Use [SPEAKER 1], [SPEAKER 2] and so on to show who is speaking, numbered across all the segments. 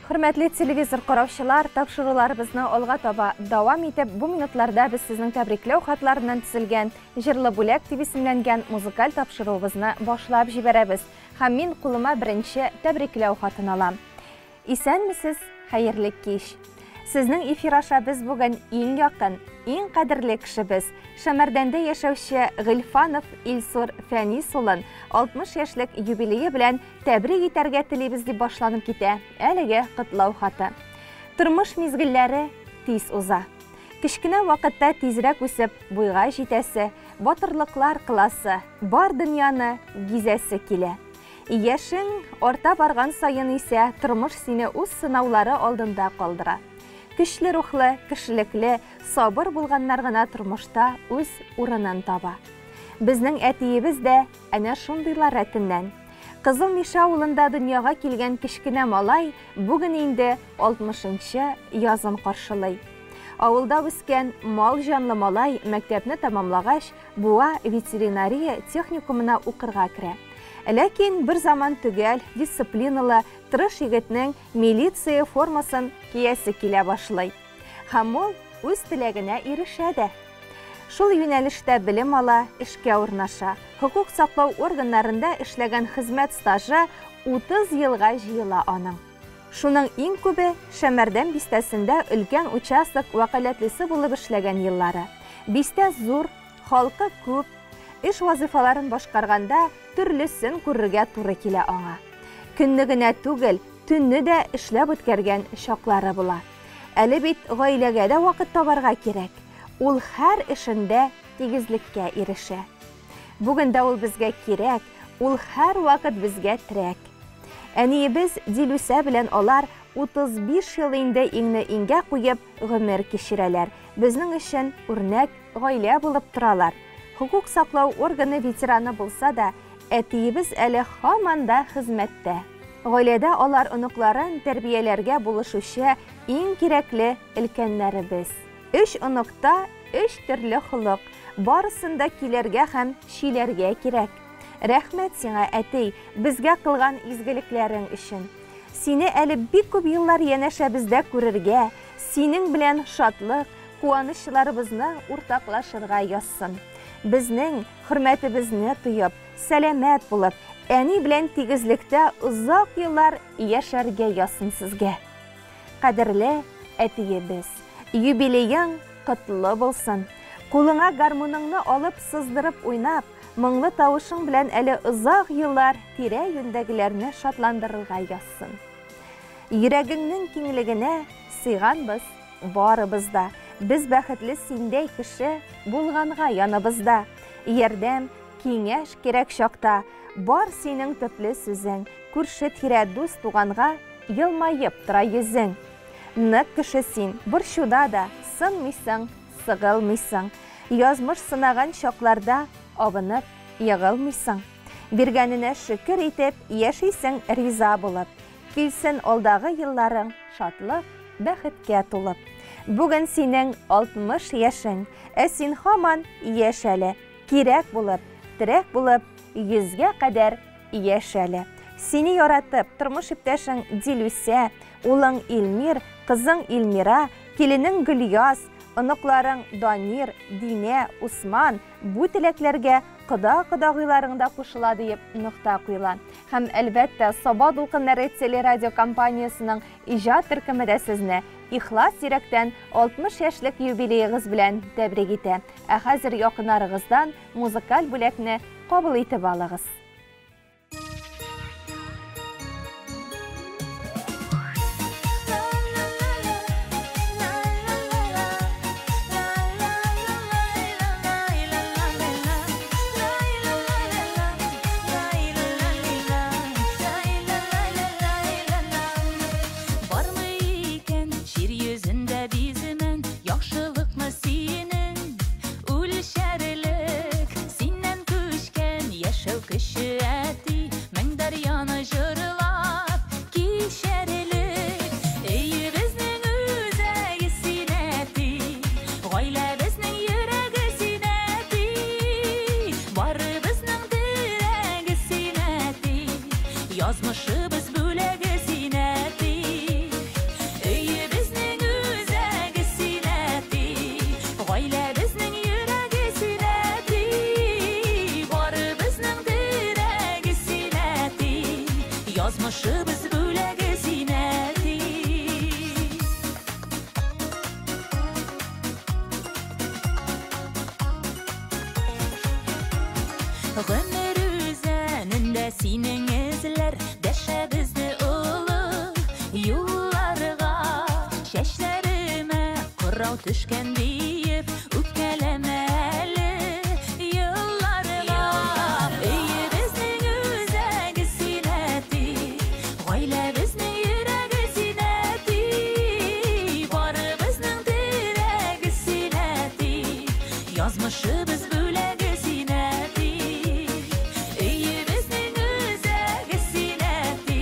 [SPEAKER 1] Хөрмәтле телевизор караучылар, тапшыруларыбызны алга таба дәвам итеп, бу минутларда без сезнең тәбрикләү хатларыннан төзелгән Җырлы бүләк дип исемләнгән музыкаль тапшыруыбызны башлап җибәрәбез. Һәм мин кулыма беренче тәбрикләү хатын алам. Исәнмесез, хәерле кич. Сезнең эфир аша без бүген иң якын, иң кадерле кешебез, Шәмәрдәндә яшәүче Гыйльфанов Илсур Фәнис улын 60 яшьлек юбилее белән тәбрик итәргә телибез дип башланып китә әлеге котлау хаты. Тормыш мизгелләре тиз уза. Кечкенә вакытта тизрәк үсеп буйга җитәсе, батырлыклар кыласы, бар дөньяны гизәсе килә. Яшең арта барган саен исә тормыш сине үз сынаулары алдында калдыра. Көчле рухлы, кешелекле, сабыр булганнар гына тормышта үз урынын таба. Безнең әтиебез дә әнә шундыйлар рәтеннән. Кызыл Мишә авылында дөньяга килгән кечкенә малай бүген инде 60 нчы язын каршылый. Авылда үскән мал җанлы малай мәктәпне тәмамлагач, Буа ветеринария техникумына укырга керә. Ләкин бер заман төгәл, дисциплиналы, тырыш егетнең милиция формасын киясе килә башлый. Һәм ул үз теләгенә ирешә дә. Шул юнәлештә белем ала, эшкә урнаша. Хокук саклау органнарында эшләгән хезмәт стажы 30 елга җыела аның. Шуның иң күбе, Шәмәрдән бистәсендә өлкән участок вәкаләтлесе булып эшләгән еллары. Бистә зур, халкы күп, эш вазыйфаларын башкарганда төрлесен күрергә туры килә аңа. Көнне генә түгел, төнне дә эшләп үткәргән чаклары була. Әле бит гаиләгә дә вакыт табарга кирәк. Ул һәр эшендә тигезлеккә ирешә. Бүген дә ул безгә кирәк, ул һәрвакыт безгә терәк. Әниебез Дилүсә белән алар 35 ел инде иңне-иңгә куеп гомер кичерәләр, безнең өчен үрнәк гаилә булып торалар. Хокук саклау органы ветераны булса да, әтиебез әле һаман да хезмәттә. Гаиләдә алар оныкларын тәрбияләргә булышучы иң кирәкле өлкәннәребез. Өч оныкта өч төрле холык, барысын да киләргә һәм чиләргә кирәк. Рәхмәт сиңа, әти, безгә кылган изгелекләрең өчен. Сине әле бик күп еллар янәшәбездә күрергә, синең белән шатлык, куанычларыбызны уртаклашырга язсын. Безнең хөрмәтебезне тоеп, сәламәт булып, әни белән тигезлектә озак еллар яшәргә язсын сезгә. Кадерле әтиебез, юбилеең котлы булсын! Кулыңа гармуныңны алып сыздырып уйнап, моңлы тавышың белән әле озак еллар тирә-юньдәгеләрне шатландырырга язсын. Йөрәгеңнең киңлегенә сыйганбыз барыбыз да. Без бәхетле синдәй кеше булганга яныбызда. Ярдәм, киңәш кирәк чакта бар синең төпле сүзең, күрше-тирә дус-туганга Елмаеп тора йөзең. Нык кеше син, борчуда да сынмыйсың, сыгылмыйсың. Язмыш сынаган чакларда абынып егылмыйсың. Биргәненә шөкер итеп яшисең риза булып. Килсен алдагы елларың шатлык, бәхеткә тулып. Бүген синең 60 яшең, ә син һаман яшь әле. Кирәк булып, терәк булып, йөзгә кадәр Яшь әле. Сине яратып, тормыш иптәшең Дилүсә, улың Илмир, кызың Илмира, киленең Гөльяз, оныкларың Данир, Динә, Усман, бу теләкләргә кода-кодагыйларың да кушыла диеп нокта куела. Һәм, әлбәттә, Саба дулкыннары телерадиокомпаниясенең иҗат төркеме дә сезне ихлас йөрәктән 60 яшьлек юбилеегыз белән тәбрик итә. Ә хәзер якыннарыгыздан музыкаль бүләкне кабул итеп алыгыз.
[SPEAKER 2] Бармы икән җир йөзендә биземен яхшылыкны синең Үлчәрлек синнән күчкән яшәү көче, әти, мең дәрьяны җырлап кичәрлек. Өебезнең үзәге син, әти, гаиләбезнең йөрәге син, әти, барыбызның терәге син, әти, язмышыбыз бүләге син, әти. Язмышыбыз бүләге син, әти. Гомер үзәнендә синең эзләр дәшә безне олы юлларга. Чәчләремә кырау төшкән диеп, үпкәләмә әле елларга. Өебезнең үзәге син, әти, гаиләбезнең йөрәге син, әти, барыбызның терәге син, әти, язмышыбыз бүләге син, әти. Өебезнең үзәге син, әти,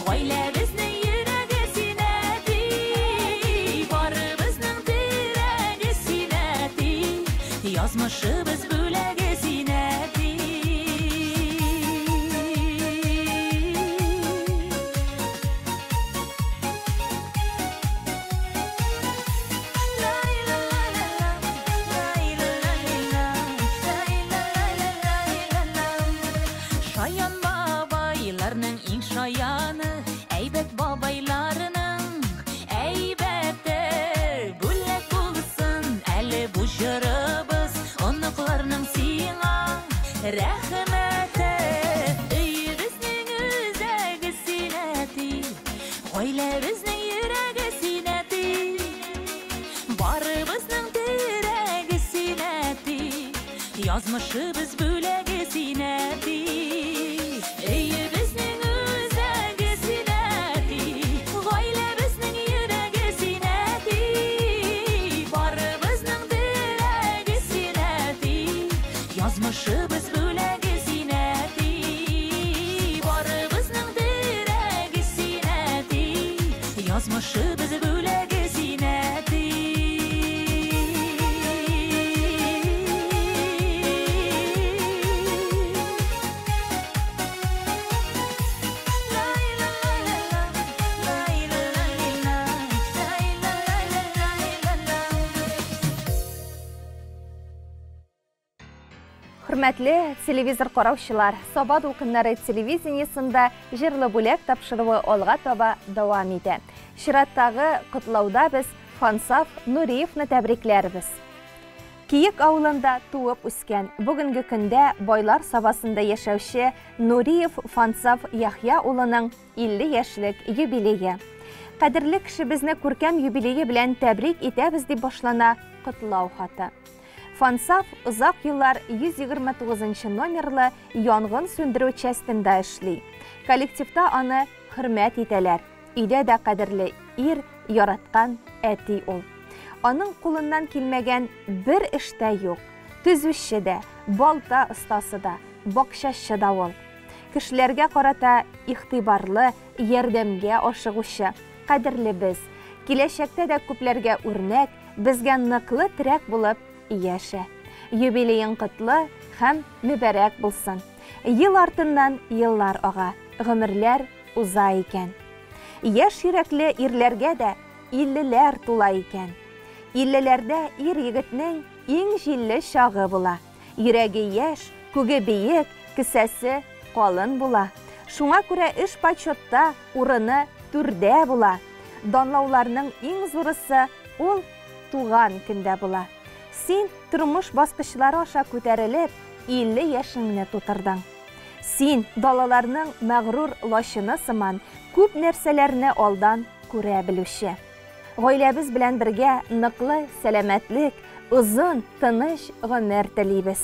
[SPEAKER 2] гаиләбезнең йөрәге син, әти, барыбызның терәге син, әти, язмышыбыз бүләге син, әти. Шаян бабайларның иң шаяны, әйбәт бабайларның әйбәте. Бүләк булсын әле бу җырыбыз, оныкларның сиңа рәхмәте. Өебезнең үзәге син, әти, гаиләбезнең йөрәге син, әти, барыбызның терәге син, әти, язмышыбыз бүләге син, әти. Өебезнең үзәге син, әти, гаиләбезнең йөрәге син, әти, барыбызның терәге син, әти, язмышыбыз бүләге син, әти, барыбызның терәге син, әти, язмышыбыз бүләге син, әти.
[SPEAKER 1] Хөрмәтле телевизор караучылар, Саба дулкыннары телевидениесында Җырлы бүләк тапшыруы алга таба дәвам итә. Чираттагы котлауда без Фансаф Нуриевны тәбрикләрбез. Киек авылында туып үскән, бүгенге көндә Байлар Сабасында яшәүче Нуриев Фансаф Яхъя улының 50 яшьлек юбилее. Кадерле кешебезне күркәм юбилее белән тәбрик итәбез дип башлана котлау хаты. Фансаф озак еллар 129 номерлы янгын сүндерү частендә эшли. Коллективта аны хөрмәт итәләр. Өйдә дә кадерле ир, яраткан әти ул. Аның кулыннан килмәгән бер эш тә юк. Төзүче дә, балта остасы да, бакчачы да ул. Кешеләргә карата игътибарлы, ярдәмгә ашыгучы, кадерле без. Киләчәктә дә күпләргә үрнәк, безгә ныклы терәк булып яшә. Юбилеең котлы һәм мөбарәк булсын. Ел артыннан еллар ага, гомерләр уза икән. Яшь йөрәкле ирләргә дә иллеләр тула икән. Иллеләрдә ир егетнең иң җилле чагы була. Йөрәге яшь, күге биек, кесәсе калын була. Шуңа күрә эш почетта урыны түрдә була. Данлауларның иң зурысы ул туган көндә була. Син тормыш баскычлары аша күтәрелеп, 50 яшеңне тутырдың. Син далаларның мәгърур лачыны сыман күп нәрсәләрне алдан күрә белүче. Гаиләбез белән бергә ныклы сәламәтлек, озын, тыныч гомер телибез.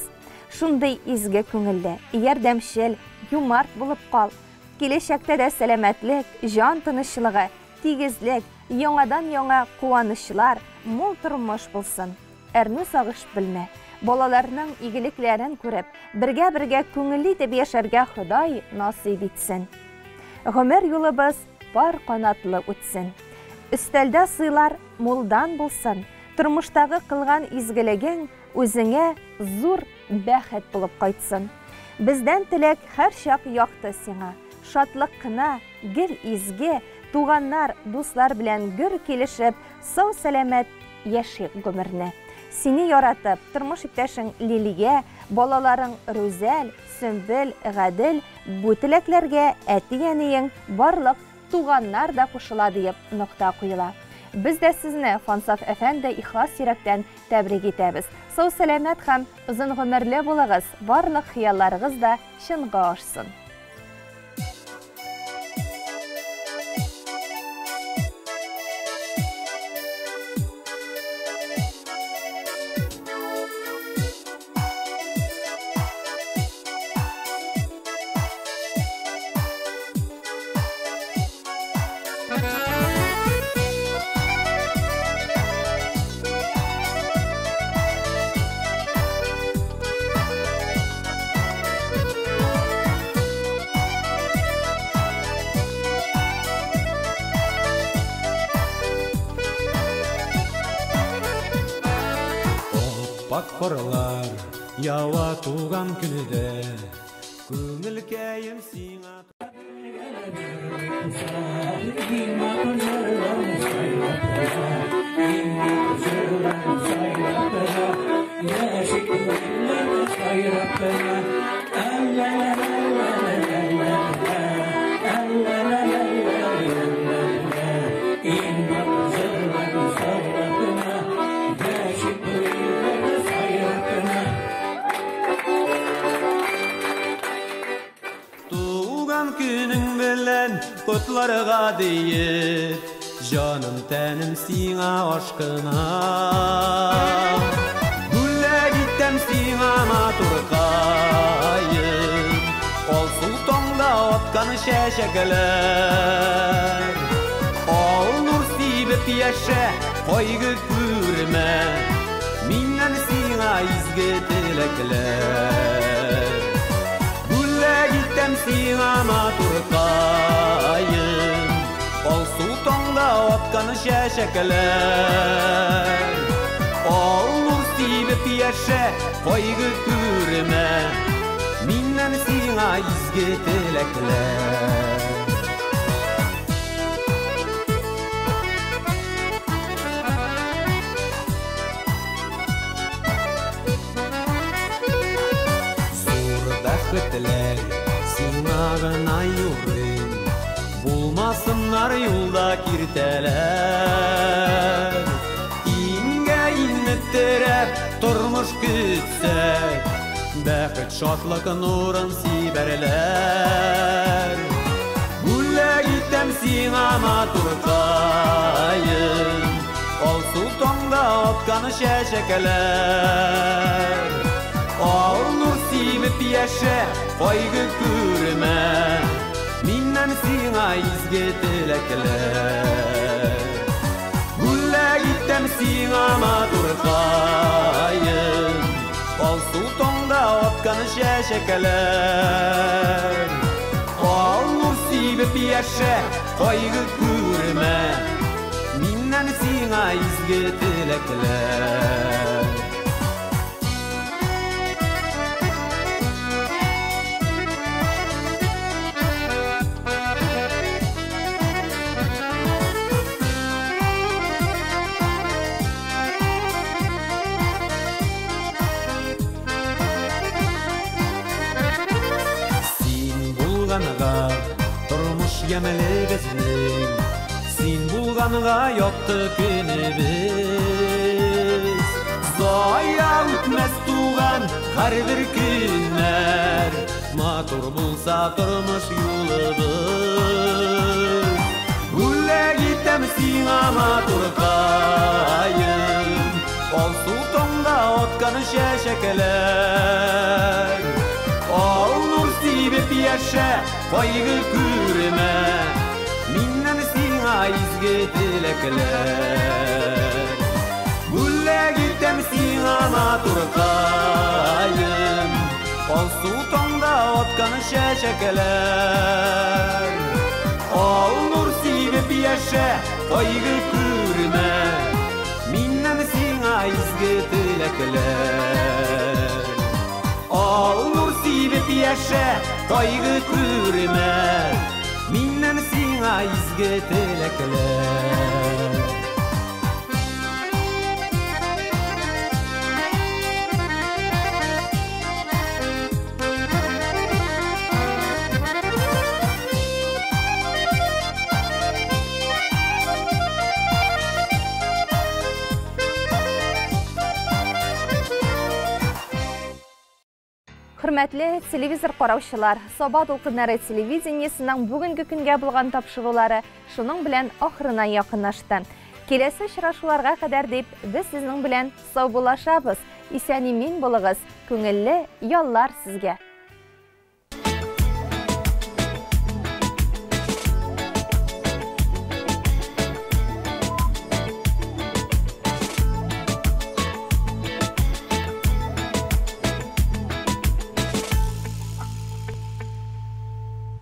[SPEAKER 1] Шундый изге күңелле, ярдәмчел, юмарт булып кал. Киләчәктә дә сәламәтлек, җан тынычлыгы, тигезлек, яңадан-яңа куанычлар, мул тормыш булсын. Әрнү сагыш белмә. Балаларның игелекләрен күреп, бергә-бергә күңелле итеп яшәргә Ходай насыйп итсен. Гомер юлыбыз пар канатлы үтсен. Өстәлдә сыйлар мулдан булсын. Тормыштагы кылган изгелегең үзеңә зур бәхет булып кайтсын. Бездән теләк һәрчак якты сиңа. Шатлык кына, гел изге, туганнар, дуслар белән гөр килешеп, сау сәламәт яшик гомерне. Сине яратып, тормыш иптәшең Лилия, балаларың Рүзәл, Сөмбел, Гадел, бу теләкләргә әти-әниең, барлык туганнар да кушыла диеп нокта куела. Без дә сезне, Фансаф әфәнде, ихлас йөрәктән тәбрик итәбез. Сау-сәламәт һәм озын гомерле булыгыз, барлык хыялларыгыз да чынга ашсын.
[SPEAKER 3] Ак карлар ява туган көндә, күңелкәем сиңа. Туган көнең белән котларга диеп, җаным тәнем сиңа ашкына. Бүләк итәм сиңа матуркаем, алсу таңда аткан чәчәкләр. Ал нур сибеп яшә, кайгы күрмә, миннән сиңа изге теләкләр. Бүләк итәм сиңа матуркаем, алсу таңда аткан чәчәкләр. Ал нур сибеп яшә, кайгы күрмә, миннән сиңа изге теләкләр. Зур бәхетләр сиңа гына юрыйм, булмасыннар юлда киртәләр. Иңгә иңне терәп тормыш көтсәк, бәхет шатлык нурын сибәрләр. Бүләк итәм сиңа матуркаем, алсу таңда аткан чәчәкләр. Ал нур сибеп яшә, кайгы күрмә, миннән сиңа изге теләкләр. Бүләк итәм сиңа матуркаем, алсу таңда аткан чәчәкләр. Ал нур сибеп яшә, кайгы күрмә, миннән сиңа изге теләкләр. Син булганга тормыш ямьле безнең, син булганга якты көнебез. Зая үтмәс туган һәрбер көннәр, матур булса тормыш юлыбыз. Бүләк итәм сиңа матуркаем, алсу таңда аткан чәчәкләр. Ал нур сибеп яшә, кайгы күрмә, миннән сиңа изге теләкләр. Бүләк итәм сиңа матуркаем, алсу таңда аткан чәчәкләр. Ал нур сибеп яшә, кайгы күрмә, миннән сиңа изге теләкләр. Ал нур сибеп яшә, кайгы күрмә, миннән сиңа изге теләкләр.
[SPEAKER 1] Хөрмәтле телевизор караучылар, Саба дулкыннары телевидениесының бүгенге көнгә булган тапшырулары шуның белән ахырына якынлашты. Киләсе очрашуларга кадәр дип без сезнең белән саубуллашабыз. Исән-имин булыгыз, күңелле яллар сезгә!